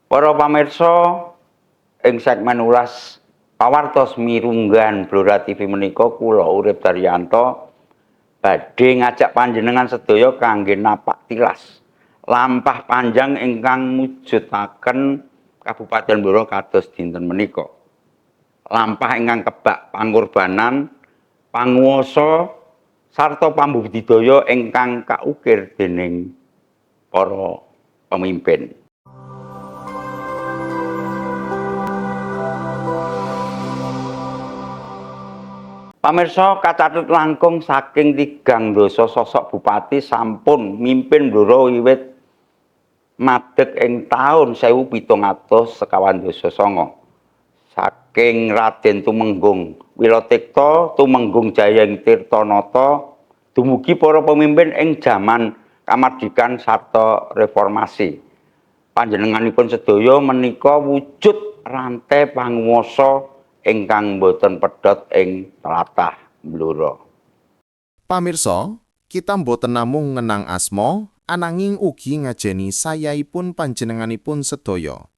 Para pamirsa, ing segmen ulas pawartos mirunggan Blora TV menika kula Urip Daryanto badhe ngajak panjenengan sedaya kangge napak tilas lampah panjang ingkang mujudaken Kabupaten Blora kados dinten menika. Lampah ingkang kebak pangorbanan, panguwasa sarta pambudidaya ingkang kaukir dening para pemimpin. Pamirsa, kacathet langkung saking 30 sosok bupati sampun mimpin Blora wiwit madeg ing taun 1729. Saking Raden Tumenggung Wilatikta, Tumenggung Jayeng Tirtanata, dumugi para pemimpin ing jaman kamardikan sarta reformasi. Panjenenganipun sedaya menika wujud rantai panguwasa ingkang boten pedhot ing tlatah Blora. Pamirsa, kita mboten namung ngenang asma, ananging ugi ngajeni sayaipun panjenenganipun sedaya.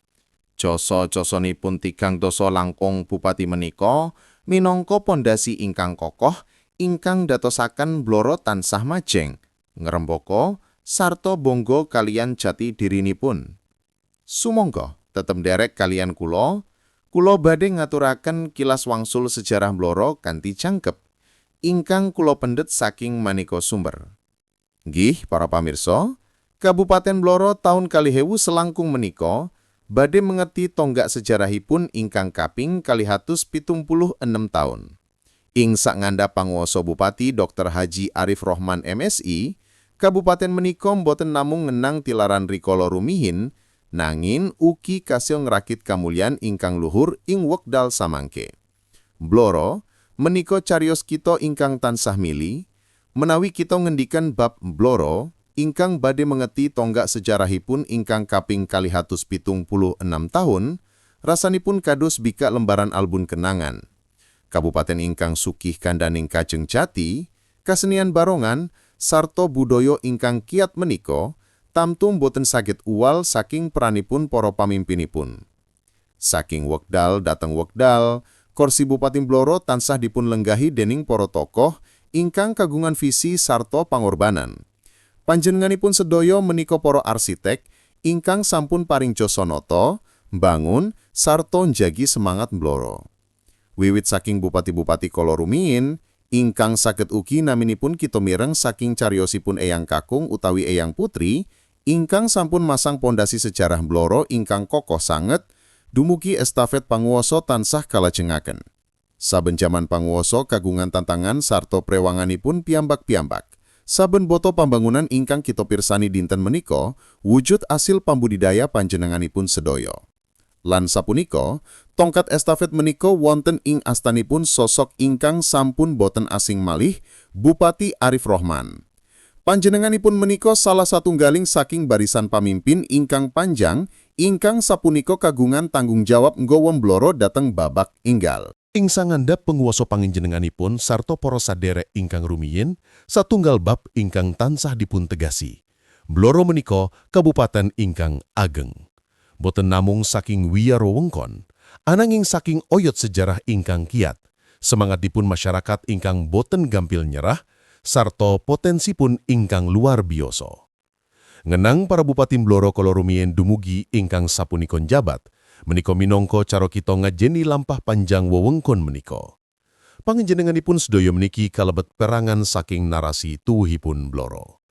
Jasa-jasanipun 30 langkung bupati menika minangka pondasi ingkang kokoh ingkang dadosaken Blora tansah majeng, ngrembaka sarta bangga kaliyan jati dirinipun. Sumangga tetep nderek kaliyan kula. Kula badhe ngaturaken kilas wangsul sejarah Blora kanthi jangkep ingkang kula pendet saking maneka sumber. Nggih, para pamirsa, Kabupaten Blora taun 2000 selangkung menika badhe mengeti tonggak sejarahipun ingkang kaping 276 taun. Ing sakngandhap panguwasa Bupati Dr. Haji Arif Rohman MSI, Kabupaten menika mboten namung ngenang tilaran rikala rumiyin, nanging ugi kasil ngrakit kamulyan ingkang luhur ing wekdal samangke. Blora menika cariyos kita ingkang tansah mili, menawi kita ngendikan bab Blora ingkang badhe mengeti tonggak sejarahipun ingkang kaping 276 tahun, rasanipun kados bikak lembaran album kenangan. Kabupaten ingkang sugih kandaning kajeng jati, kasenian barongan, sarta budaya ingkang kiat menika, tamtu mboten saged uwal saking peranipun para pamimpinipun. Saking wekdal dateng wekdal, kursi Bupati Blora tansah dipun lenggahi dening para tokoh ingkang kagungan visi sarta pangorbanan. Panjenenganipun sedaya menika para arsitek ingkang sampun paring jasa nata, mbangun sarta njagi semangat Blora. Wiwit saking bupati-bupati kala rumiyin, ingkang saged ugi naminipun kita mireng saking cariyosipun Eyang Kakung utawi Eyang Putri, ingkang sampun masang pondasi sejarah Blora ingkang kokoh sanget, dumugi estafet panguwasa tansah kalajengaken. Saben jaman panguwasa kagungan tantangan sarta prewanganipun piyambak-piyambak. Saben boto pambangunan ingkang kita pirsani dinten menika wujud asil pambudidaya panjenenganipun sedaya. Lan sapunika, tongkat estafet menika wonten ing astanipun sosok ingkang sampun boten asing malih, Bupati Arif Rohman. Panjenenganipun menika salah satunggaling saking barisan pamimpin ingkang panjang, ingkang sapunika kagungan tanggung jawab nggawa Blora dhateng babak enggal. Ing sangandhap panguwasa panjenenganipun sarta para saderek ingkang rumiyin, satunggal bab ingkang tansah dipun tegasi. Blora menika kabupaten ingkang ageng. Boten namung saking wiyar wewengkon, ananging saking oyot sejarah ingkang kiat, semangatipun masyarakat ingkang boten gampil nyerah, sarta potensipun ingkang luar biasa. Ngenang para bupati Blora kala rumiyin dumugi ingkang sapunika njabat, menika minangka cara kita ngajeni lampah panjang wewengkon menika. Panjenenganipun sedaya meniki kalebet perangan saking narasi tuwuhipun Blora.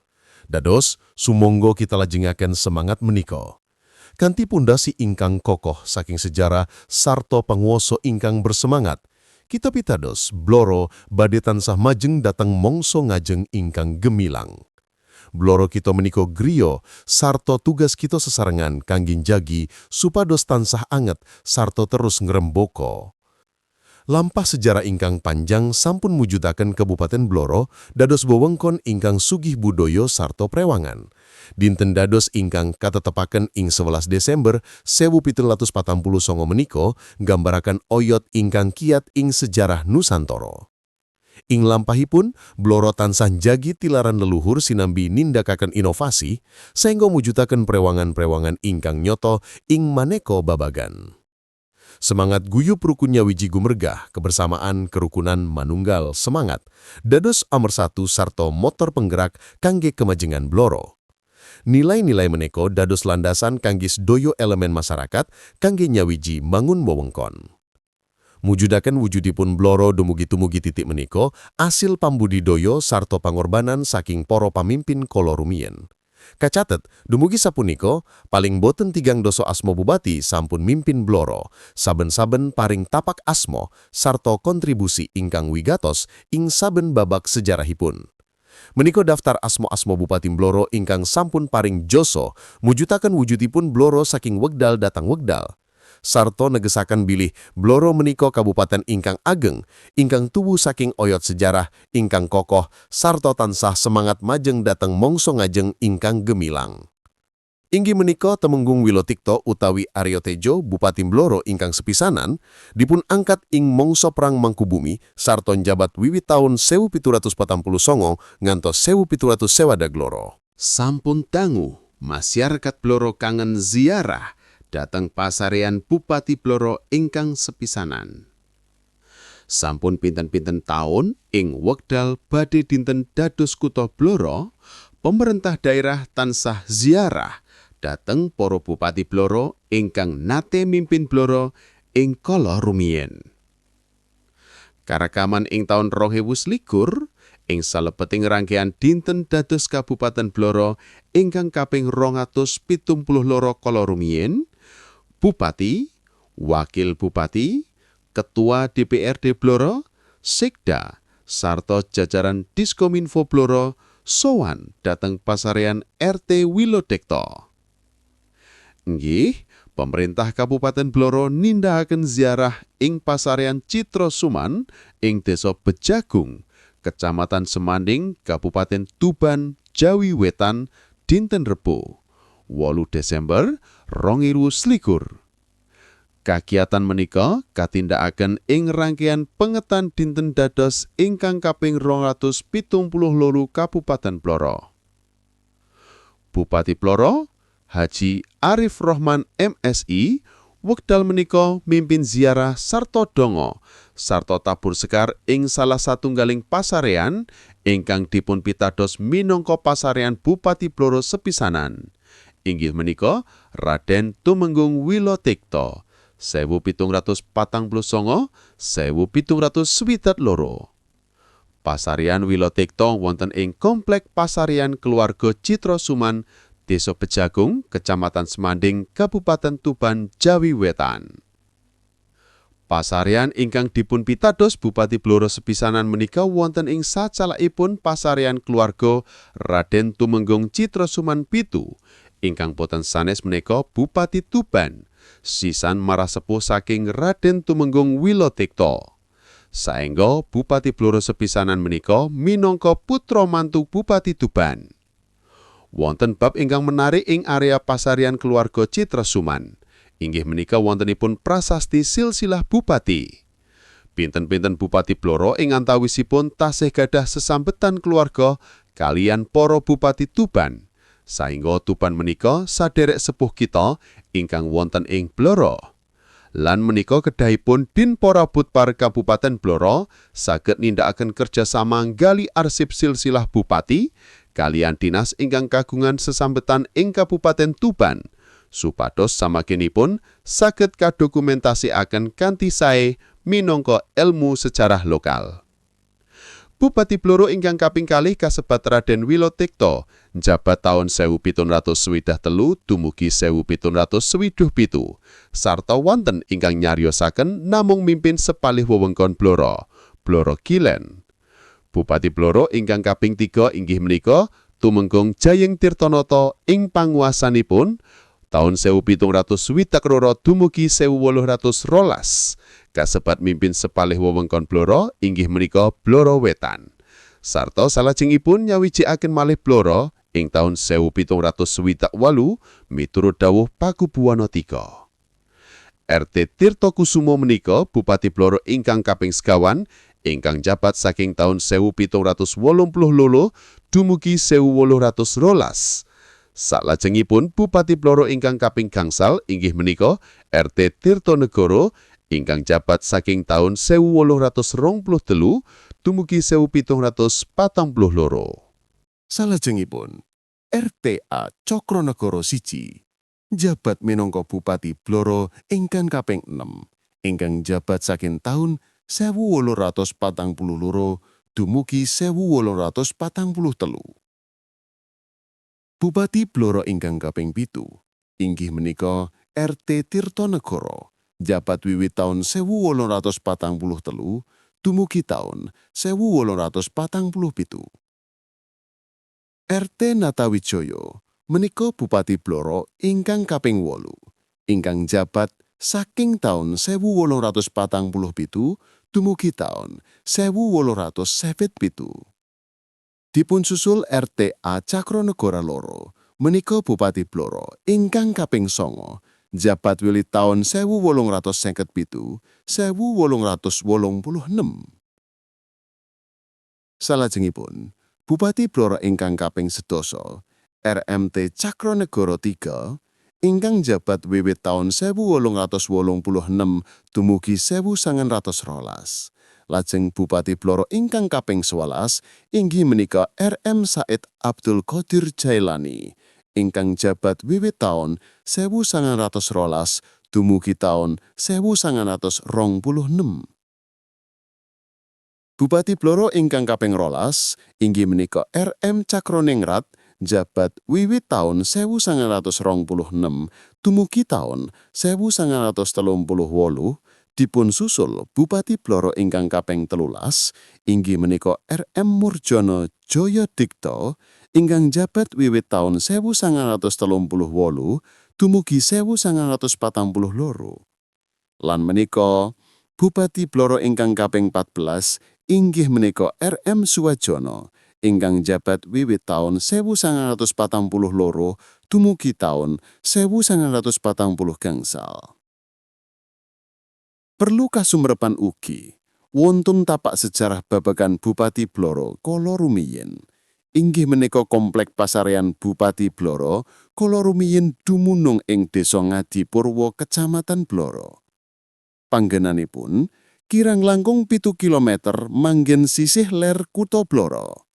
Dados, sumangga kita lajengaken semangat menika. Kanthi pundasi ingkang kokoh saking sejarah sarta panguwasa ingkang bersemangat, kita pitados Blora badhe tansah majeng dateng mangsa ngajeng ingkang gemilang. Blora kita menika griya sarta tugas kita sesarengan kangge njagi supados tansah anget sarta terus ngrembaka. Lampah sejarah ingkang panjang sampun mujudaken Kabupaten Blora dados wewengkon ingkang sugih budaya sarta prewangan. Dinten dados ingkang katetepaken ing 11 Desember 1749 menika nggambaraken oyot ingkang kiat ing sejarah Nusantara. Ing lampahipun, Blora tansah njagi tilaran leluhur sinambi nindakaken inovasi, saengga mujudaken prewangan-prewangan ingkang nyoto ing maneka babagan. Semangat guyub rukun nyawiji gumregah, kebersamaan, kerukunan, manunggal, semangat, dados amersatu sarta motor penggerak kangge kemajengan Blora. Nilai-nilai meneko dados landasan kangge sedoyo elemen masyarakat kangge nyawiji mangun wewengkon. Mujudaken wujudipun Blora dumugi tumugi titik meniko asil pambudidoyo sarta pangorbanan saking poro pamimpin kala rumiyin. Kacatet, dumugi sapuniko, paling boten 30 asmo bupati sampun mimpin Blora, saben-saben paring tapak asmo, sarta kontribusi ingkang wigatos ing saben babak sejarahipun. Meniko daftar asmo-asmo Bupati Blora ingkang sampun paring joso, mujudaken wujudipun Blora saking wekdal datang wekdal. Sarto negesaken bilih Blora menika kabupaten ingkang ageng, ingkang tubuh saking oyot sejarah, ingkang kokoh, sarta tansah semangat majeng dateng mongso ngajeng ingkang gemilang. Inggih menika Temenggung Wilotikto utawi Aryo Tejo, Bupati Blora ingkang sepisanan, dipun angkat ing mongso Perang Mangkubumi sarta njabat wiwit taun 1749 ngantos 1762. Sampun dangu, masyarakat Blora kangen ziarah dateng pasarean Bupati Blora ingkang sepisanan. Sampun pinten-pinten taun ing wekdal badhe dinten dados kutha Blora, pemerintah daerah tansah ziarah dateng para bupati Blora ingkang nate mimpin Blora ing kala rumiyin. Karekaman ing taun 2021 ing salebeting rangkaian dinten dados Kabupaten Blora ingkang kaping 272 kala rumiyin, Bupati, Wakil Bupati, Ketua DPRD Blora, Sekda, sarta jajaran Diskominfo Blora sowan dhateng pasarean RT Wilotikto. Nggih, pemerintah Kabupaten Blora nindakaken ziarah ing pasarean Citra Suman ing Desa Bejagung, Kecamatan Semanding, Kabupaten Tuban, Jawi Wetan, dinten Rebo, 8 Desember 2021. Kagiatan menika katindakaken ing rangkaian pengetan dinten dados ingkang kaping 272 Kabupaten Blora. Bupati Blora, Haji Arif Rohman MSI, wekdal menika mimpin ziarah sarta donga sarta tabur sekar ing salah satunggaling pasarean ingkang dipun pitados minangka pasarean Bupati Blora sepisanan. Inggih menika Raden Tumenggung Wilotikto 1749 1762. Pasarean Wilotikto wonten ing Komplek Pasarean Keluarga Citra Suman, Desa Bejagung, Kecamatan Semanding, Kabupaten Tuban, Jawi Wetan. Pasarean ingkang dipun pitados Bupati Blora sepisanan menika wonten ing sacalakipun pasarean keluarga Raden Tumenggung Citra Suman pitu, ingkang boten sanes menika Bupati Tuban, sisan marasepuh saking Raden Tumenggung Wilotikto. Saengga Bupati Blora sepisanan menika minangka putra mantu Bupati Tuban. Wonten bab ingkang menarik ing area pasarean keluarga Citra Suman. Inggih menika wontenipun prasasti silsilah bupati. Pinten-pinten Bupati Blora ing antawisipun tasih gadah sesambetan keluarga kaliyan para Bupati Tuban. Saengga Tuban menika saderek sepuh kita ingkang wonten ing Blora. Lan menika kedahipun Dinporabudpar Kabupaten Blora saged nindakaken kerjasama nggali arsip silsilah bupati kaliyan dinas ingkang kagungan sesambetan ing Kabupaten Tuban supados samagenipun saged kadokumentasikaken kanthi sae minangka elmu sejarah lokal. Bupati Blora ingkang kaping kalih kasebat Raden Wilotikto njabat taun 1763 dumugi 1767 sarta wonten ingkang nyariosaken namung mimpin sepalih wewengkon Blora, Blora Kilen. Bupati Blora ingkang kaping tiga inggih menika Tumenggung Jayeng Tirtanata ing panguasanipun taun 1762 dumugi 1812 kasebat mimpin sepalih wewengkon Blora inggih menika Blora Wetan. Sarta salajengipun nyawijikaken malih Blora ing taun 1768 miturut dawuh Pakubuwana III. RT Tirtokusumo menika Bupati Blora ingkang kaping sekawan. ingkang jabat saking taun 1782 dumugi 1812. Salajengipun Bupati Blora ingkang kaping gangsal inggih menika RT Tirtonegoro ingkang jabat saking taun 1823 dumugi 1742. Salajengipun, RTA Cokronegoro siji jabat minangka Bupati Blora ingkang kaping 6 ingkang jabat saking taun 1842 dumugi 1843. Bupati Blora ingkang kaping 7 inggih menika RT Tirtonegoro jabat wiwit taun 1843 dumugi taun 1847. RT Natawijoyo menika Bupati Blora ingkang kaping 8 ingkang jabat saking taun 1847 dumugi taun 1857. Dipun susul RTA Cakranegara loro menika Bupati Blora ingkang kaping 9 jabat wiwit taun 1857 1886. Salajengipun, Bupati Blora ingkang kaping 10 RMT Cakranegara 3 ingkang jabat wiwit taun 1886 dumugi 1912. Lajeng Bupati Blora ingkang kaping 11 inggih menika RM Said Abdul Qadir Jailani ingkang jabat wiwit taun 1912 dumugi taun 1926. Bupati Blora ingkang kaping 12 inggih menika RM Cakraningrat jabat wiwit taun 1926 dumugi taun 1938. Dipun susul Bupati Blora ingkang kaping 13 inggih menika RM Murjono Joyodikto ingkang jabat wiwit taun 1938 dumugi 1942. Lan menika Bupati Blora ingkang kaping 14 inggih menika RM Suwajono ingkang jabat wiwit taun 1942 dumugi taun 1940 gangsal. Perlu kasumrepan ugi, wonten tapak sejarah babagan Bupati Blora kala rumiyin. Inggih menika komplek pasarean Bupati Blora kala rumiyin dumunung ing Desa Ngadi Purwo, Kecamatan Blora. Panggenanipun kirang langkung 7 kilometer manggen sisih ler Kutha Blora.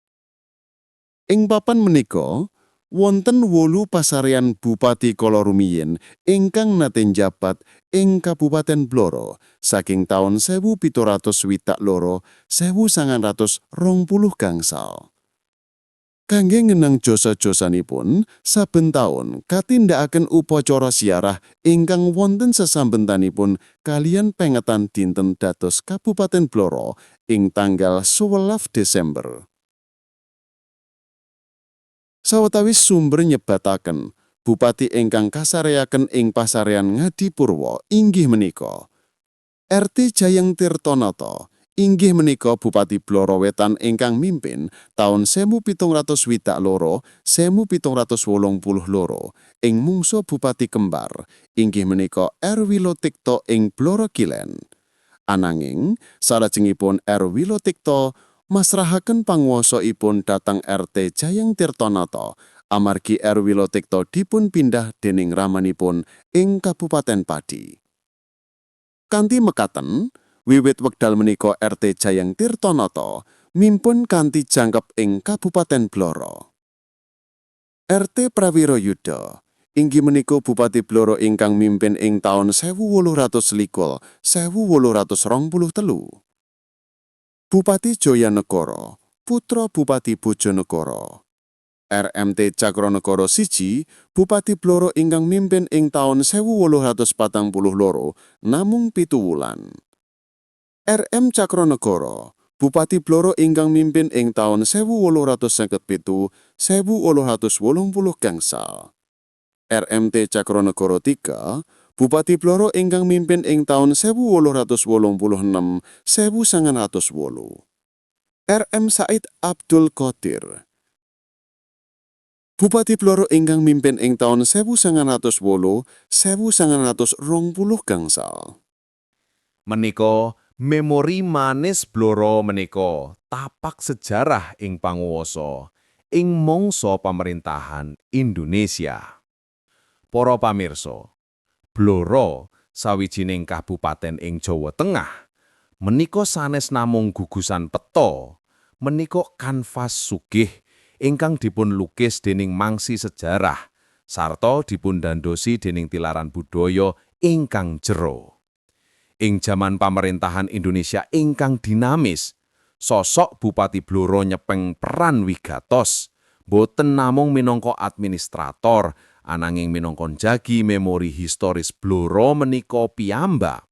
Ing papan menika wonten 8 pasarean bupati kala rumiyin ingkang nate njabat ing Kabupaten Blora saking taun 1762 1920 gangsal. Kangge ngenang jasa-jasanipun, saben taun katindakaken upacara ziarah ingkang wonten sesambentanipun kaliyan pengetan dinten dados Kabupaten Blora ing tanggal 11 Desember. Sawetawis sumber nyebataken bupati ingkang kasareaken ing pasarean Ngadi Purwo inggih menika RT Jayeng Tirtonata inggih menika Bupati Blora Wetan ingkang mimpin taun 1762 1782 ing mungsa Bupati kembar inggih menika R Wilotikto ing Blora Kilen. Ananging salajengipun R Wilotikto masrahaken panguwasaipun dhateng RT Jayeng Tirtonata amargi R Wilotikto dipun pindah dening ramanipun ing Kabupaten Pati. Kanthi mekaten, wiwit wekdal menika RT Jayeng Tirtonata mimpun kanthi jangkep ing Kabupaten Blora. RT Prawiro Yuda inggih menika Bupati Blora ingkang mimpin ing taun 1821 1823. Bupati Joyanegara, putra Bupati Bojonegoro. RMT Cakranegara siji, Bupati Blora ingkang mimpin ing taun 1842 namung 7 wulan. RM Cakranegara, Bupati Blora ingkang mimpin ing taun 1857 1880 gangsal. RMT Cakranegara 3, Bupati Blora ingkang mimpin ing taun 1886 1908. RM Said Abdul Qadir, Bupati Blora ingkang mimpin ing taun 1908 1920 gangsal. Menika Memori manis Blora menika tapak sejarah ing panguwasa ing mangsa pamerintahan Indonesia. Para pamirsa, Blora sawijining kabupaten ing Jawa Tengah menika sanes namung gugusan peta, menika kanvas sugih ingkang dipun lukis dening mangsi sejarah sarta dipundandosi dening tilaran budaya ingkang jero. Ing jaman pamerintahan Indonesia ingkang dinamis, sosok Bupati Blora nyepeng peran wigatos, boten namung minangka administrator, ananging minangka njagi memori historis Blora menika piyambak.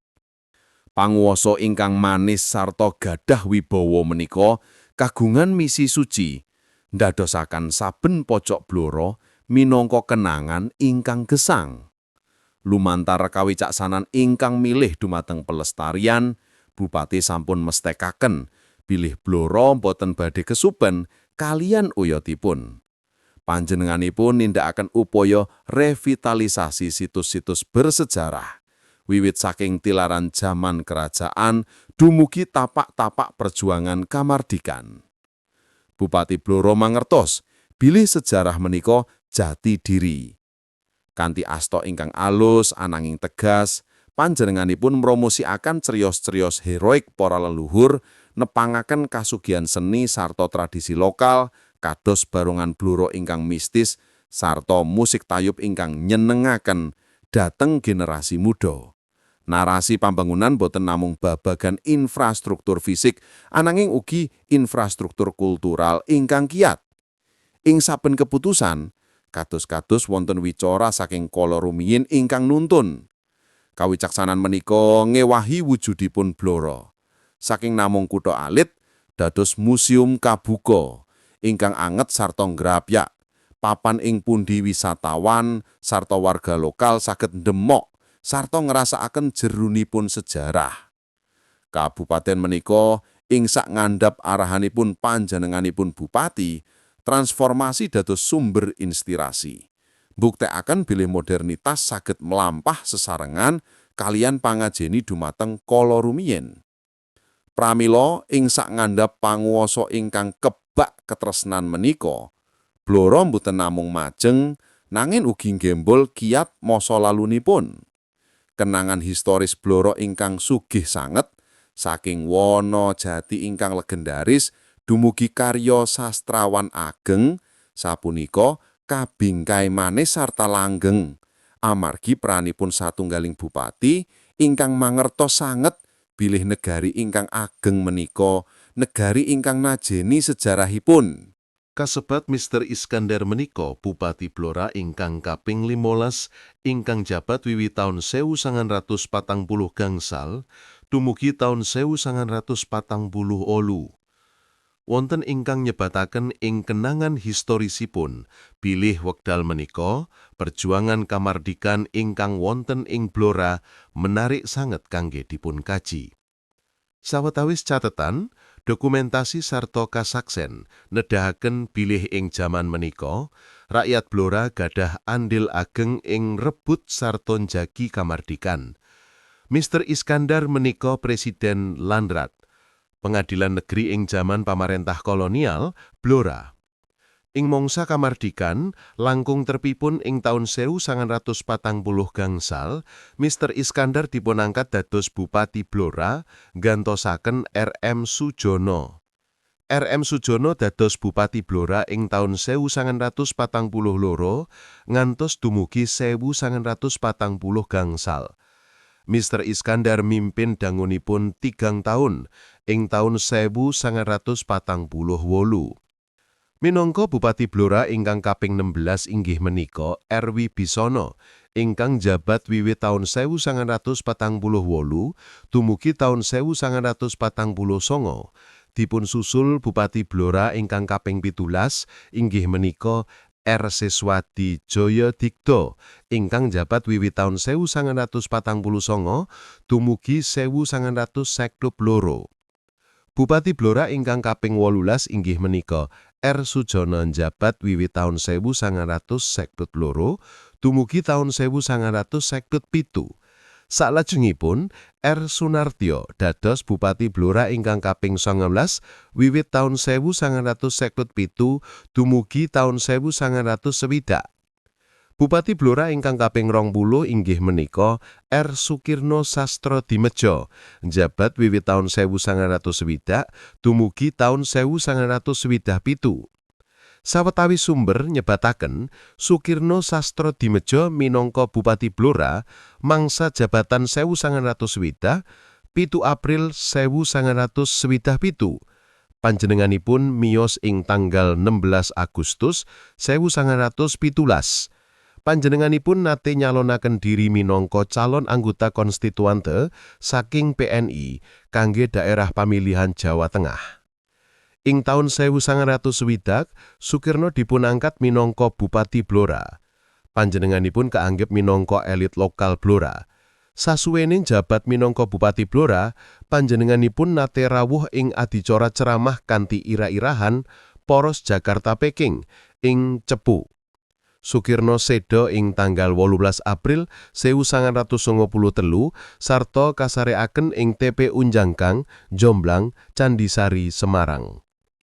Panguwasa ingkang manis sarta gadah wibawa menika kagungan misi suci, ndadosaken saben pojok Blora minangka kenangan ingkang gesang. Lumantar kawicaksanan ingkang milih dumateng pelestarian, Bupati sampun mestekaken bilih Blora boten badhe kesupen kaliyan uyotipun. Panjenenganipun nindakaken upaya revitalisasi situs-situs bersejarah, wiwit saking tilaran jaman kerajaan dumugi tapak-tapak perjuangan kamardikan. Bupati Blora mangertos bilih sejarah menika jati diri. Kanthi asta ingkang alus ananging tegas, panjenenganipun mromosikaken criyos-criyos heroik para leluhur, nepangaken kasugihan seni sarta tradisi lokal kados barongan Blora ingkang mistis sarta musik tayub ingkang nyenengaken dhateng generasi muda. Narasi pambangunan boten namung babagan infrastruktur fisik, ananging ugi infrastruktur kultural ingkang kiat. Ing saben keputusan, kados-kados wonten wicara saking kala rumiyin ingkang nuntun. Kawicaksanan menika ngewahi wujudipun Blora. Saking namung kutha alit dados museum kabuka ingkang anget sarta ngrapyak. Papan ing pundi wisatawan sarta warga lokal saged ndemok sarta ngrasakaken jerunipun sejarah. Kabupaten menika ing sak ngandhap arahanipun panjenenganipun bupati, transformasi dados sumber inspirasi. Buktekaken bilih modernitas saged mlampah sesarengan kaliyan pangajeni dumateng kala rumiyin. Pramila ing sak ngandhap panguwasa ingkang kebak ketresnan menika, Blora mboten namung majeng nanging ugi nggembol kiat masa lalunipun. Kenangan historis Blora ingkang sugih sanget, saking wana jati ingkang legendaris dumugi karya sastrawan ageng, sapunika kabingkai manis sarta langgeng amargi peranipun satunggaling bupati ingkang mangertos sanget bilih negari ingkang ageng menika negari ingkang ngajeni sejarahipun. Kasebat Mr. Iskandar menika Bupati Blora ingkang kaping 15 ingkang jabat wiwit taun 1940 gangsal dumugi taun 1948. Wonten ingkang nyebataken ing kenangan historisipun bilih wekdal menika perjuangan kamardikan ingkang wonten ing Blora menarik sanget kangge dipun kaji. Sawetawis catetan, dokumentasi sarta kasaksen nedahaken bilih ing jaman menika rakyat Blora gadah andil ageng ing rebut sarta njagi kamardikan. Mr. Iskandar menika Presiden Landrat, Pengadilan Negeri ing jaman pamarentah kolonial Blora. Ing mangsa kamardikan, langkung terpipun ing taun 1940 gangsal, Mr. Iskandar dipunangkat dados Bupati Blora nggantosaken RM Sujono. RM Sujono dados Bupati Blora ing taun 1942 ngantos dumugi 1940 gangsal. Mr. Iskandar mimpin dangunipun 3 taun ing taun 1948. Minangka Bupati Blora ingkang kaping 16 inggih menika R. Wibisono ingkang jabat wiwit taun 1948 dumugi taun 1949. Dipun susul Bupati Blora ingkang kaping 17 inggih menika R. Siswadi Joyodigdo ingkang jabat wiwit taun 1949 dumugi 1952. Bupati Blora ingkang kaping 18 inggih menika R. Sujono njabat wiwit taun 1952 dumugi taun 1957. Salajengipun R. Sunartyo dados Bupati Blora ingkang kaping 19 wiwit taun 1957 dumugi taun 1960. Bupati Blora ingkang kaping 20 inggih menika R. Sukirno Sastrodimejo, njabat wiwit taun 1960 dumugi taun 1967. Sawetawis sumber nyebataken Sukirno Sastrodimejo minangka Bupati Blora mangsa jabatan 1967 April 1967. Panjenenganipun miyos ing tanggal 16 Agustus 1917. Panjenenganipun nate nyalonaken diri minangka calon anggota konstituante saking PNI kangge daerah pamilihan Jawa Tengah. Ing taun 1960, Sukirno dipunangkat minangka Bupati Blora. Panjenenganipun kaanggep minangka elit lokal Blora. Sasuwene njabat minangka Bupati Blora, panjenenganipun nate rawuh ing adicara ceramah kanthi irah-irahan Poros Jakarta Peking ing Cepu. Sukirno seda ing tanggal 18 April 1993 sarta kasareaken ing TPU Jangkang, Jomblang, Candisari, Semarang.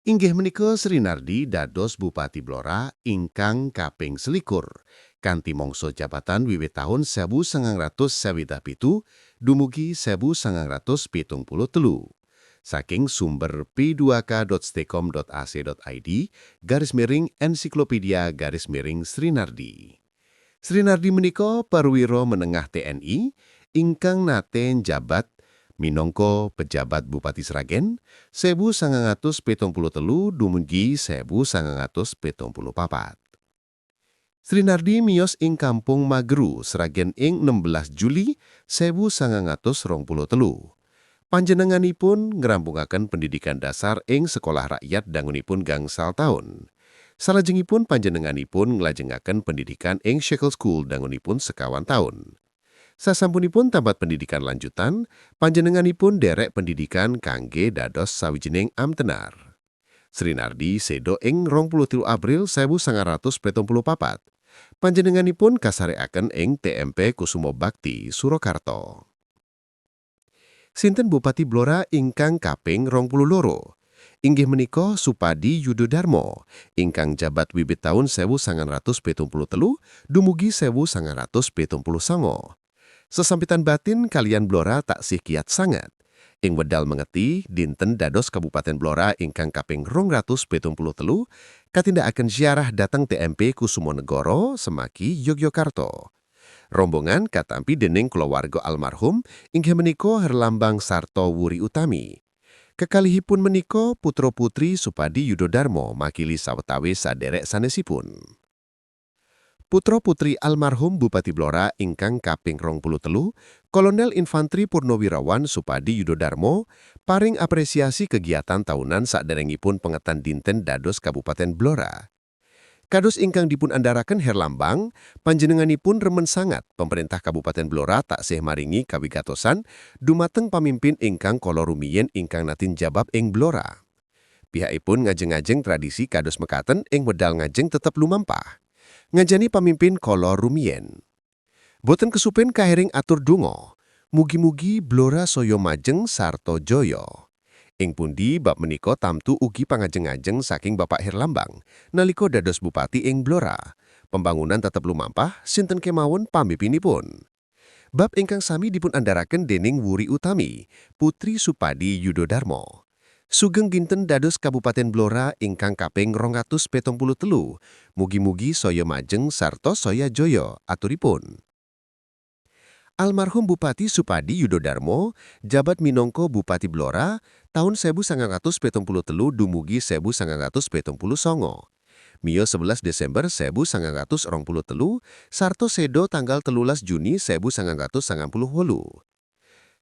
Inggih menika Srinardi dados Bupati Blora ingkang kaping 21 kanthi mangsa jabatan wiwit taun 1967 dumugi 1973. Saking sumber p2k.stekom.ac.id/ensiklopedia/Srinardi. Srinardi menika perwira menengah TNI ingkang nate njabat minangka pejabat Bupati Sragen 1973 dumugi 1974. Srinardi miyos ing Kampung Magru, Sragen ing 16 Juli 1923. Panjenenganipun ngrampungaken pendidikan dasar ing Sekolah Rakyat dangunipun gangsal taun. Salajengipun panjenenganipun nglajengaken pendidikan ing Shackle School dangunipun 50 taun. Sasampunipun tamat pendidikan lanjutan, panjenenganipun derek pendidikan kangge dados sawijining amtenar. Srinardi sedo ing 23 April 1974. Panjenenganipun kasareaken ing TMP Kusumo Bakti, Surakarta. Sinten Bupati Blora ingkang kaping 22? Inggih menika Supadi Yudodarmo, ingkang jabat wiwit taun 1973 dumugi 1979. Sesampitan batin kaliyan Blora taksih kiat sanget. Ing wedal mengeti dinten dados Kabupaten Blora ingkang kaping 273 katindakaken ziarah dateng TMP Kusumonegoro, Semaki, Yogyakarta. Rombongan katampi dening kulawarga almarhum inggih menika Herlambang sarta Wuri Utami. Kekalihipun menika putra-putri Supadi Yudodarmo makili sawetawis saderek sanesipun. Putra-putri almarhum Bupati Blora ingkang kaping 23, Kolonel Infantri Purnawirawan Supadi Yudodarmo, paring apresiasi kegiatan tahunan saderengipun pengetan dinten dados Kabupaten Blora. Kados ingkang dipun andharaken Herlambang, panjenenganipun remen sangat pemerintah Kabupaten Blora taksih maringi kawigatosan dumateng pamimpin ingkang kala rumiyin ingkang nate njabab ing Blora. Pihakipun ngajeng-ajeng tradisi kados mekaten ing wedal ngajeng tetep lumampah. Ngajeni pamimpin kala rumiyin. Boten kesupen kahering atur donga. Mugi-mugi Blora saya majeng sarta jaya. Ing pundi bab menika tamtu ugi pangajeng-ajeng saking Bapak Herlambang nalika dados bupati ing Blora. Pembangunan tetep lumampah sinten kemawon pamimpinipun. Bab ingkang sami dipun andharaken dening Wuri Utami, Putri Supadi Yudodarmo. Sugeng dinten dados Kabupaten Blora ingkang kaping 273. Mugi-mugi saya majeng sarta saya jaya aturipun. Almarhum Bupati Supadi Yudodarmo jabat minangka Bupati Blora tahun 1973 dumugi 1979. Miyos 11 Desember 1923 sarta sedo tanggal 13 Juni 1998.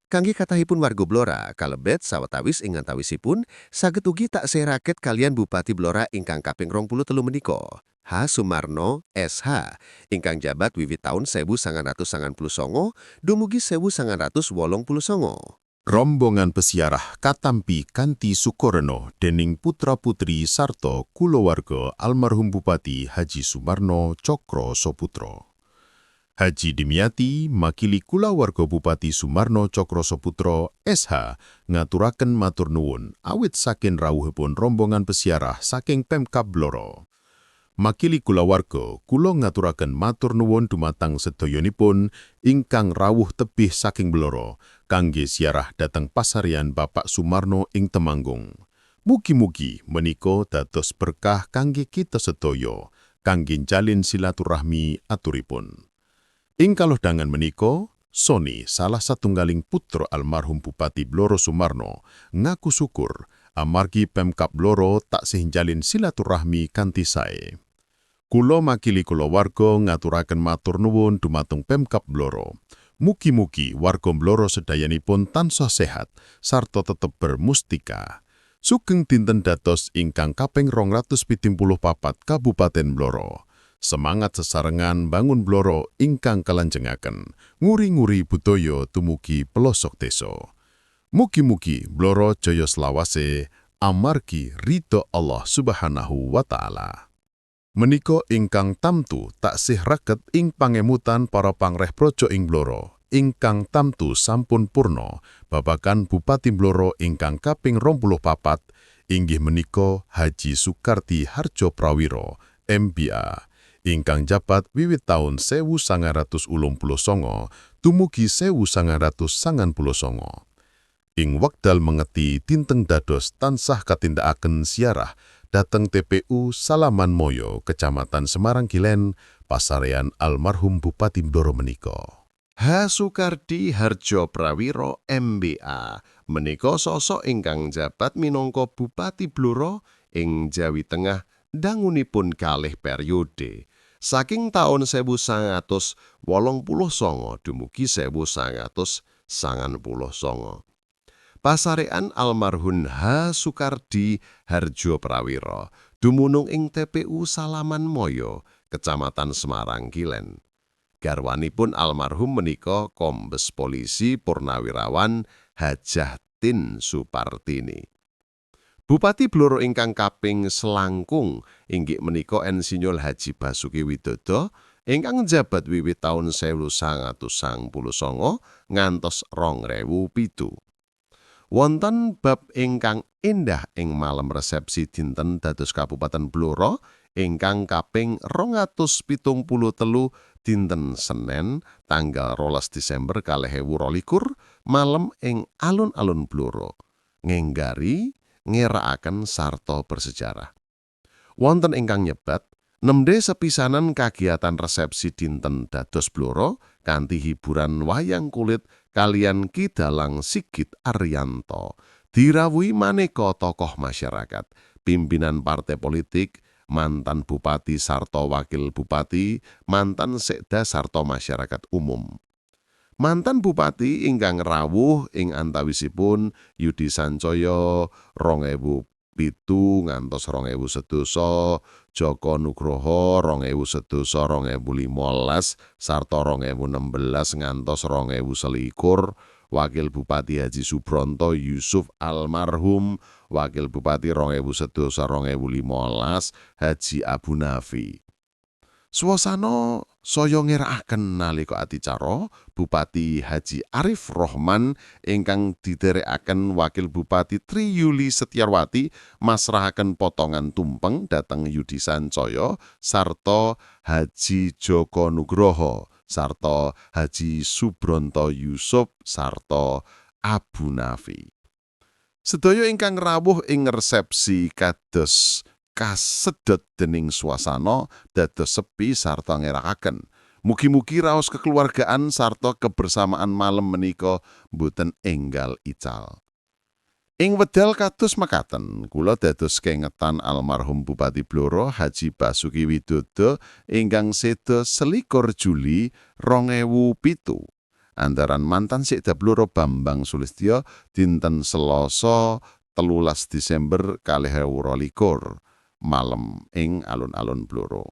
Kangge kathahipun warga Blora kalebet sawetawis ing antawisipun saged ugi taksih raket kaliyan Bupati Blora ingkang kaping 23 menika. H. Sumarno SH ingkang jabat wiwit taun 1999 dumugi 1989. Rombongan pesiarah katampi kanthi sukoreno dening putra-putri sarta kulawarga almarhum Bupati Haji Sumarno Cokro Soputro. Haji Dimyati makili kulawarga Bupati Sumarno Tjokrosaputro SH ngaturaken matur nuwun awit saking rawuhipun rombongan pesiarah saking Pemkab Blora. Makili kulawarga kula ngaturaken matur nuwun dumateng sedayanipun ingkang rawuh tebih saking Blora kangge ziarah dhateng pasarean Bapak Sumarno ing Temanggung. Mugi-mugi menika dados berkah kangge kita sedaya kangge jalin silaturahmi, aturipun. Ing kalodhangan menika, Sony, salah satunggaling putra almarhum Bupati Blora Sumarno, ngaku syukur amargi Pemkab Blora taksih jalin silaturahmi kanthi sae. Kula makili kulawarga ngaturaken matur nuwun dumateng Pemkab Blora. Mugi-mugi warga Blora sedayanipun tansah sehat sarta tetep bermustika. Sugeng dinten dados ingkang kaping 274 Kabupaten Blora. Semangat sesarengan bangun Blora ingkang kalanjengaken, nguri-nguri budaya dumugi pelosok desa. Mugi-mugi Blora jaya selawase amargi ridho Allah Subhanahu wa taala. Menika ingkang tamtu taksih raket ing pangemutan para pangreh praja ing Blora ingkang tamtu sampun purna babagan Bupati Blora ingkang kaping 24, inggih menika Haji Sukardi Harjo Prawiro MBA, ingkang jabat wiwit taun 1989 dumugi 1999. Ing wekdal mengeti dinten dados tansah katindakaken ziarah dhateng TPU Salaman Moyo, Kecamatan Semarang Kilen, pasarean almarhum Bupati Blora menika. H. Sukardi Harjo Prawiro MBA menika sosok ingkang jabat minangka Bupati Blora ing Jawi Tengah dangunipun kalih periode saking taun 1989 dumugi 1999. Pasarean almarhum H. Sukardi Harjo Prawiro dumunung ing TPU Salaman Moyo, Kecamatan Semarang Kilen. Garwanipun almarhum menika Kombes Polisi Purnawirawan Hajah Tin Supartini. Bupati Blora ingkang kaping selangkung inggih menika Insinyur Haji Basuki Widodo ingkang njabat wiwit taun 1999 ngantos 2007. Wonten bab ingkang endah ing malam resepsi dinten dados Kabupaten Blora ingkang kaping 273 dinten Senen tanggal 12 Desember 2022 malam ing alun-alun Blora ngenggari, ngerakaken sarta bersejarah. Wonten ingkang nyebat nembe sepisanan kagiatan resepsi dinten dados Blora kanthi hiburan wayang kulit kaliyan Ki Dalang Sigit Aryanto, dirawuhi maneka tokoh masyarakat, pimpinan partai politik, mantan bupati sarta wakil bupati, mantan sekda sarta masyarakat umum. Mantan bupati ingkang rawuh ing antawisipun Yudi Sancoyo 2007 ngantos 2010, Joko Nugroho 2010 2015 sarta 2016 ngantos 2021, Wakil Bupati Haji Subronto Yusuf almarhum, Wakil Bupati 2010 2015 Haji Abu Nafi. Suasana saya ngerakaken nalika adicara Bupati Haji Arif Rohman ingkang didherekaken Wakil Bupati Tri Yuli Setiawati masrahaken potongan tumpeng dhateng Yudi Sancoyo sarta Haji Joko Nugroho sarta Haji Subronto Yusuf sarta Abu Nafi. Sedaya ingkang rawuh ing resepsi kados kasedot dening suasana dados sepi sarta ngerakaken. Mugi-mugi raos kekeluargaan sarta kebersamaan malam menika mboten enggal ical. Ing wedal kados mekaten, kula dados kengetan almarhum Bupati Blora Haji Basuki Widodo ingkang seda 21 Juli 2007. Antaran mantan Sekda Blora Bambang Sulistyo dinten Selasa 13 Desember 2022 malam ing alun-alun Blora.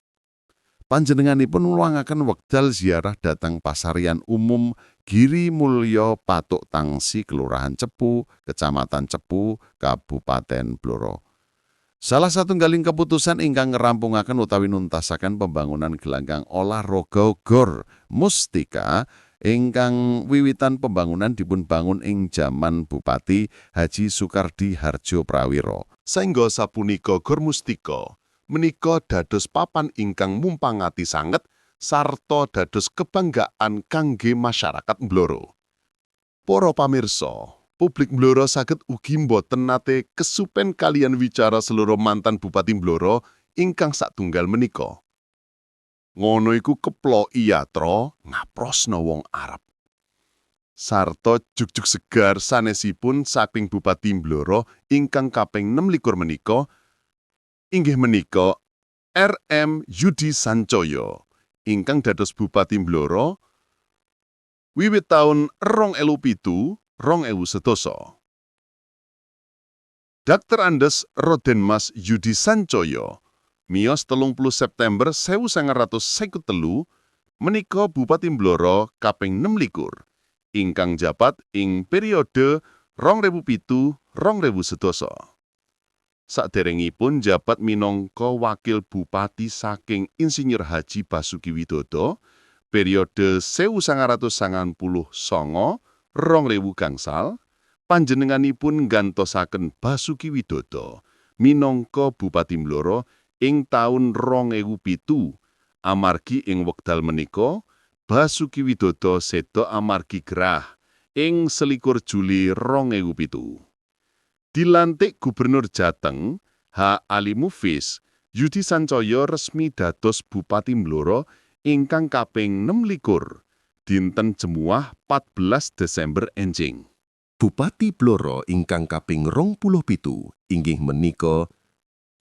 Panjenenganipun ngluangaken wekdal ziarah dhateng pasarean umum Giri Mulya Patuk Tangsi, Kelurahan Cepu, Kecamatan Cepu, Kabupaten Blora. Salah satunggaling keputusan ingkang ngrampungaken utawi nuntasaken pembangunan gelanggang olahraga GOR Mustika ingkang wiwitan pembangunan dipun bangun ing jaman Bupati Haji Sukardi Harjo Prawiro. Saengga sapunika Gor Mustika menika dados papan ingkang mumpangati sanget sarta dados kebanggaan kangge masyarakat Blora. Para pamirsa, publik Blora saged ugi mboten nate kesupen kaliyan wicara seluruh mantan Bupati Blora ingkang satunggal menika. Ngono iku keploki yatra ngaprosno wong Arab. Sarta jugjug segar sanesipun saking Bupati Blora ingkang kaping 26 menika inggih menika RM Yudi Sancoyo ingkang dados Bupati Blora wiwit taun 2007 2010. Dr. Andes Raden Mas Yudi Sancoyo miyos 30 September 1953 menika Bupati Blora kaping 26 ingkang jabat ing periode 2007 2010. Saderengipun jabat minangka wakil bupati saking Insinyur Haji Basuki Widodo periode 1999 2000 gangsal, panjenenganipun nggantosaken Basuki Widodo minangka Bupati Blora ing taun 2007 amargi ing wekdal menika Basuki Widodo seda amargi gerah ing 21 Juli 2007. Dilantik Gubernur Jateng H. Ali Mufiz, Yudi Sancoyo resmi dados Bupati Blora ingkang kaping 26 dinten Jemuah 14 Desember enjing. Bupati Blora ingkang kaping 27 inggih menika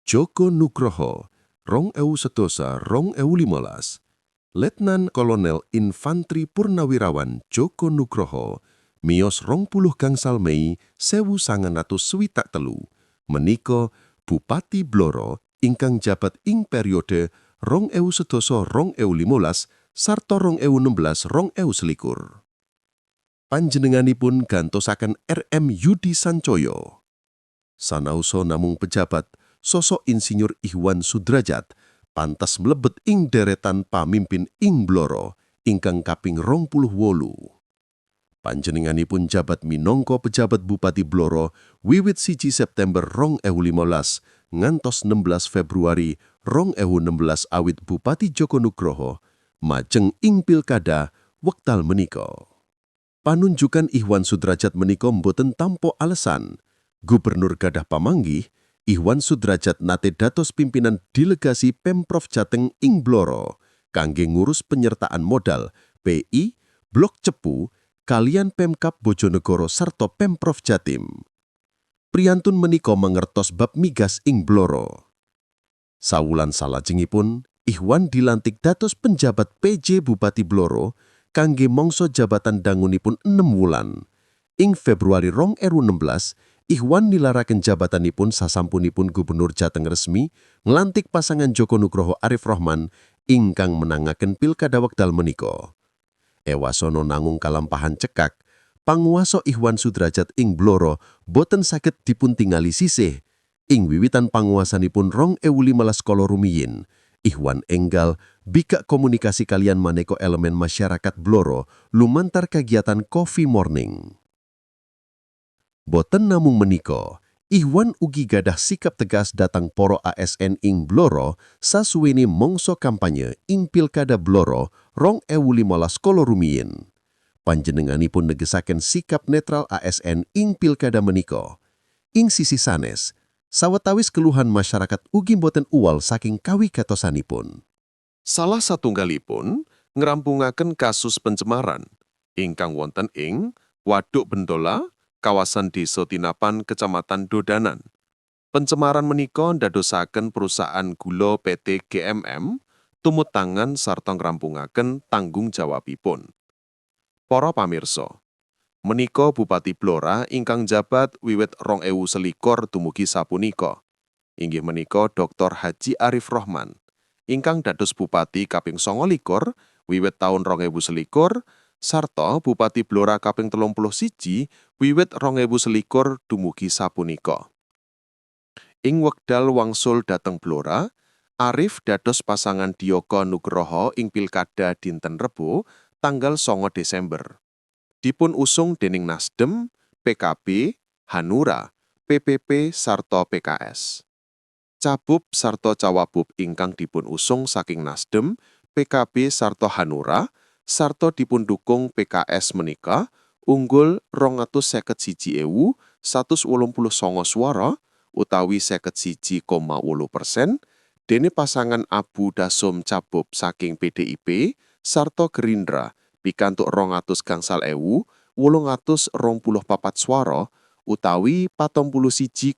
Joko Nugroho 2010 2015. Letnan Kolonel Infantri Purnawirawan Joko Nugroho miyos 29 Mei 1963 menika Bupati Blora ingkang jabat ing periode 2010 2015 sarta 2016 2021. Panjenenganipun gantosaken RM Yudi Sancoyo. Sanaosa namung pejabat, sosok Insinyur Ikhwan Sudrajat pantas mlebet ing deretan pamimpin ing Blora ingkang kaping 28. Panjenenganipun jabat minangka pejabat Bupati Blora wiwit 1 September 2015 ngantos 16 Februari 2016 awit Bupati Joko Nugroho majeng ing pilkada wekdal menika. Panunjukan Ikhwan Sudrajat menika mboten tanpa alasan. Gubernur gadah pamanggih, Ikhwan Sudrajat nate dados pimpinan delegasi Pemprov Jateng ing Blora kangge ngurus penyertaan modal PI Blok Cepu kaliyan Pemkab Bojonegoro sarta Pemprov Jatim. Priyantun menika mangertos bab migas ing Blora. Sawulan salajengipun, Ikhwan dilantik dados penjabat PJ Bupati Blora kangge mangsa jabatan dangunipun 6 wulan. Ing Februari 2016, Ikhwan nilaraken jabatanipun sasampunipun Gubernur Jateng resmi nglantik pasangan Joko Nugroho Arif Rohman ingkang menangaken pilkada wekdal menika. Ewasono namung kalampahan cekak, panguwasa Ikhwan Sudrajat ing Blora boten saged dipuntingali sisih. Ing wiwitan panguwasanipun 2015 kala rumiyin, Ikhwan enggal bikak komunikasi kaliyan maneka elemen masyarakat Blora lumantar kegiatan Coffee Morning. Boten namung menika, Ikhwan ugi gadah sikap tegas dateng poro ASN ing Blora sasuwene mangsa kampanye ing Pilkada Blora 2015 kala rumiyin. Panjenenganipun negesaken sikap netral ASN ing pilkada menika. Ing sisi sanes, sawetawis keluhan masyarakat ugi boten uwal saking kawigatosanipun. Salah satunggalipun ngrampungaken kasus pencemaran ingkang wonten ing Waduk Bendola, kawasan Desa Tinapan, Kecamatan Dodanan. Pencemaran menika ndadosaken perusahaan gula PT GMM tumut tangan sarta ngrampungaken tanggung jawabipun. Para pamirsa, menika Bupati Blora ingkang jabat wiwit 2021 dumugi sapunika. Inggih menika Dr. Haji Arif Rohman ingkang dados bupati kaping 29 wiwit taun 2021 sarta Bupati Blora kaping 31 wiwit 2021 dumugi sapunika. Ing wekdal wangsul dhateng Blora, Arief dados pasangan Diyoko Nugroho ing pilkada dinten Rebo tanggal 9 Desember. Dipun usung dening Nasdem, PKB, Hanura, PPP sarta PKS. Cabup sarta cawabup ingkang dipun usung saking Nasdem, PKB sarta Hanura sarta dipundukung PKS menika unggul 251.189 swara utawi 51,8% dene pasangan Abu Dasum Cabup saking PDIP sarta Gerindra pikantuk 200,824 swara utawi 41,80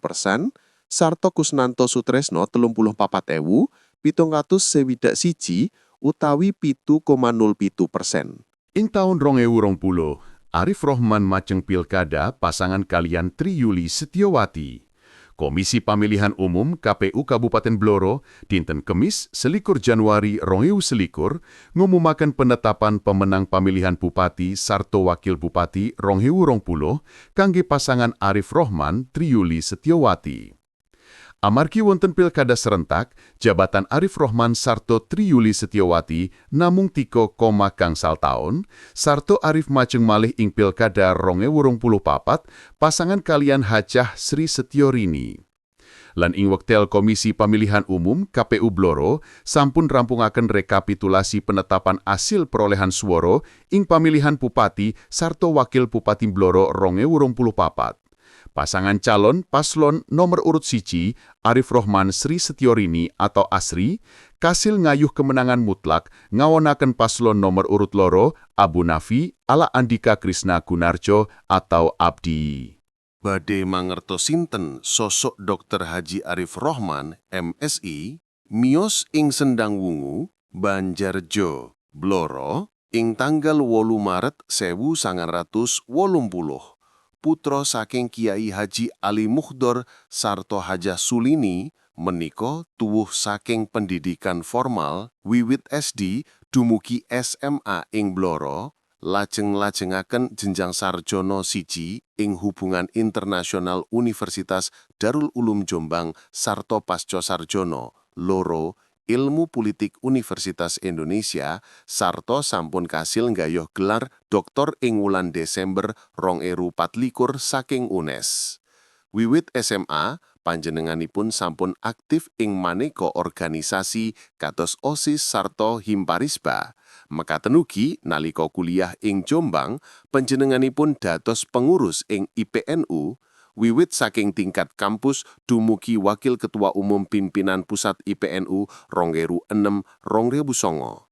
persen sarta Kusnanto Sutresno 34.761 utawi 7,07%. Ing taun 2020, Arief Rohman majeng pilkada pasangan kaliyan Tri Yuli Setiawati. Komisi Pamilihan Umum KPU Kabupaten Blora dinten Kemis 21 Januari 2021 ngumumaken penetapan pemenang pamilihan Bupati sarta Wakil Bupati 2020 kangge pasangan Arief Rohman Tri Yuli Setiawati. Amargi wonten pilkada serentak, jabatan Arief Rohman sarta Tri Yuli Setiawati namung 3,5 taun, sarta Arief majeng malih ing pilkada 2024 pasangan kaliyan Hajah Sri Setyorini. Lan ing wekdal Komisi Pamilihan Umum KPU Blora sampun rampungaken rekapitulasi penetapan asil perolehan swara ing pamilihan Bupati sarta Wakil Bupati Blora 2024. Pasangan calon paslon nomor urut 1 Arief Rohman Sri Setyorini atau Asri kasil ngayuh kemenangan mutlak ngawonaken paslon nomor urut 2 Abu Nafi ala Andika Krisna Gunarjo atau Abdi. Badhe mangertos sinten sosok Dr. Haji Arief Rohman, MSI, miyos ing Sendang Wungu, Banjarjo, Blora, ing tanggal 8 Maret 1980. Putra saking Kiai Haji Ali Muhdor sarta Hajah Sulini menika tuwuh saking pendidikan formal wiwit SD dumugi SMA ing Blora, lajeng lajengaken jenjang sarjana 1 ing Hubungan Internasional Universitas Darul Ulum Jombang sarta pasca sarjana 2 Ilmu Pulitik Universitas Indonesia sarta sampun kasil nggayuh gelar doktor ing wulan Desember 2024 saking UNES. Wiwit SMA, panjenenganipun sampun aktif ing maneka organisasi kados OSIS sarta Himparisba. Mekaten ugi nalika kuliah ing Jombang, panjenenganipun dados pengurus ing IPNU, wiwit saking tingkat kampus dumugi Wakil Ketua Umum Pimpinan Pusat IPNU 2006 2009.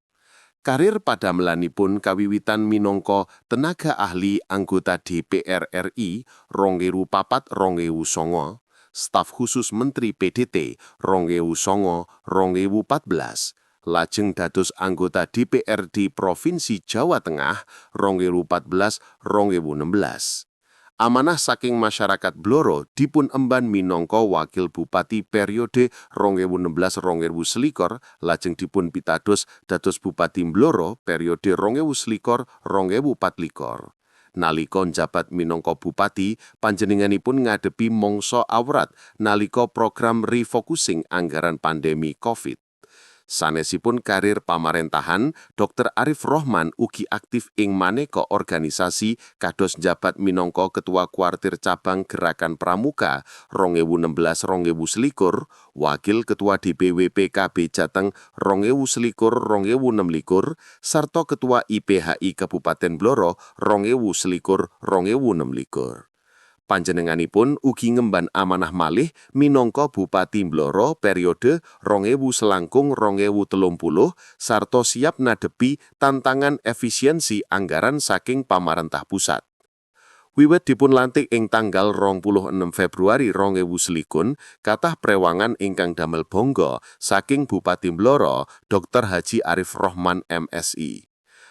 Karir padamelanipun kawiwitan minangka tenaga ahli anggota DPR RI 2004 2009, staf khusus Menteri PDT 2009 2014, lajeng dados anggota DPRD Provinsi Jawa Tengah 2014 2016. Amanah saking masyarakat Blora dipun emban minangka wakil bupati periode 2016-2021 lajeng dipun pitados dados Bupati Blora periode 2021-2024. Nalika njabat minangka bupati, panjenenganipun ngadepi mangsa awrat nalika program refocusing anggaran pandemi Covid. Sanesipun karir pamarentahan, Dr. Arief Rohman ugi aktif ing maneka organisasi kados njabat minangka Ketua Kuartir Cabang Gerakan Pramuka 2016-2021, Wakil Ketua DPW PKB Jateng 2021-2026, sarta Ketua IPHI Kabupaten Blora 2021-2026. Panjenenganipun ugi ngemban amanah malih minangka Bupati Blora periode 2000 selangkung 2030 sarta siap ngadepi tantangan efisiensi anggaran saking pamarentah pusat. Wiwit dipun lantik ing tanggal 26 Februari 2021, kathah prewangan ingkang damel bangga saking Bupati Blora Dr. Haji Arief Rohman MSI.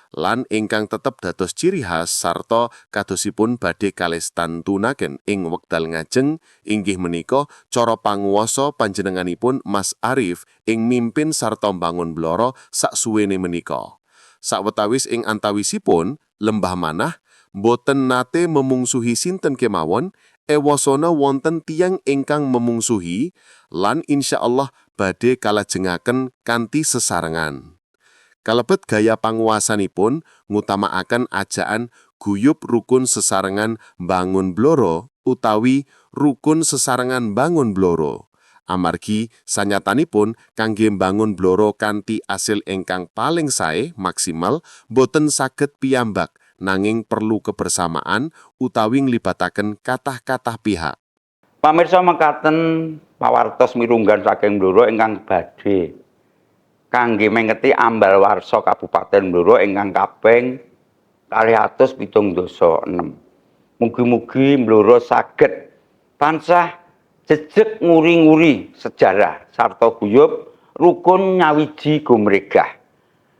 Lan ingkang tetep dados ciri khas sarta kadosipun badhe kalestantunaken ing wekdal ngajeng inggih menika cara panguwasa panjenenganipun Mas Arief ing mimpin sarta mbangun Blora saksuwene menika. Sawetawis ing antawisipun lembah manah, boten nate memungsuhi sinten kemawon. Ewasana wonten tiyang ingkang memungsuhi lan insyaallah badhe kalajengaken kanthi sesarengan. Kalebet gaya panguwasanipun ngutamakaken ajaan guyub rukun sesarengan bangun Blora utawi rukun sesarengan bangun Blora. Amargi sanyatanipun kangge mbangun Blora kanthi asil ingkang paling sae maksimal boten saged piyambak, nanging perlu kebersamaan utawi nglibataken kathah-kathah pihak. Pamirsa, mekaten pawartos mirunggan saking Blora ingkang badhe kangge mengeti ambal warsa Kabupaten Blora ingkang kaping 276. Mugi-mugi Blora saged tansah jejeg nguri-nguri sejarah sarta guyub rukun nyawiji gumregah.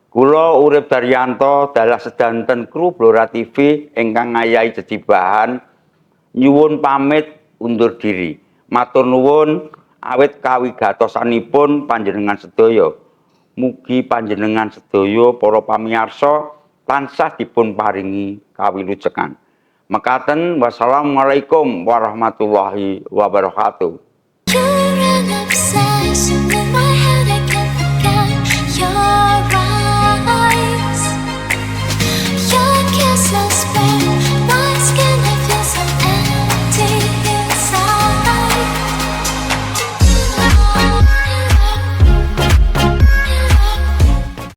Kula Urip Daryanto dalah sedanten kru Blora TV ingkang ngayahi jejibahan nyuwun pamit undur diri. Matur nuwun awit kawigatosanipun panjenengan sedaya. Mugi panjenengan sedaya para pamirsa tansah dipun paringi kawilujengan. Mekaten, wassalamualaikum warahmatullahi wabarakatuh.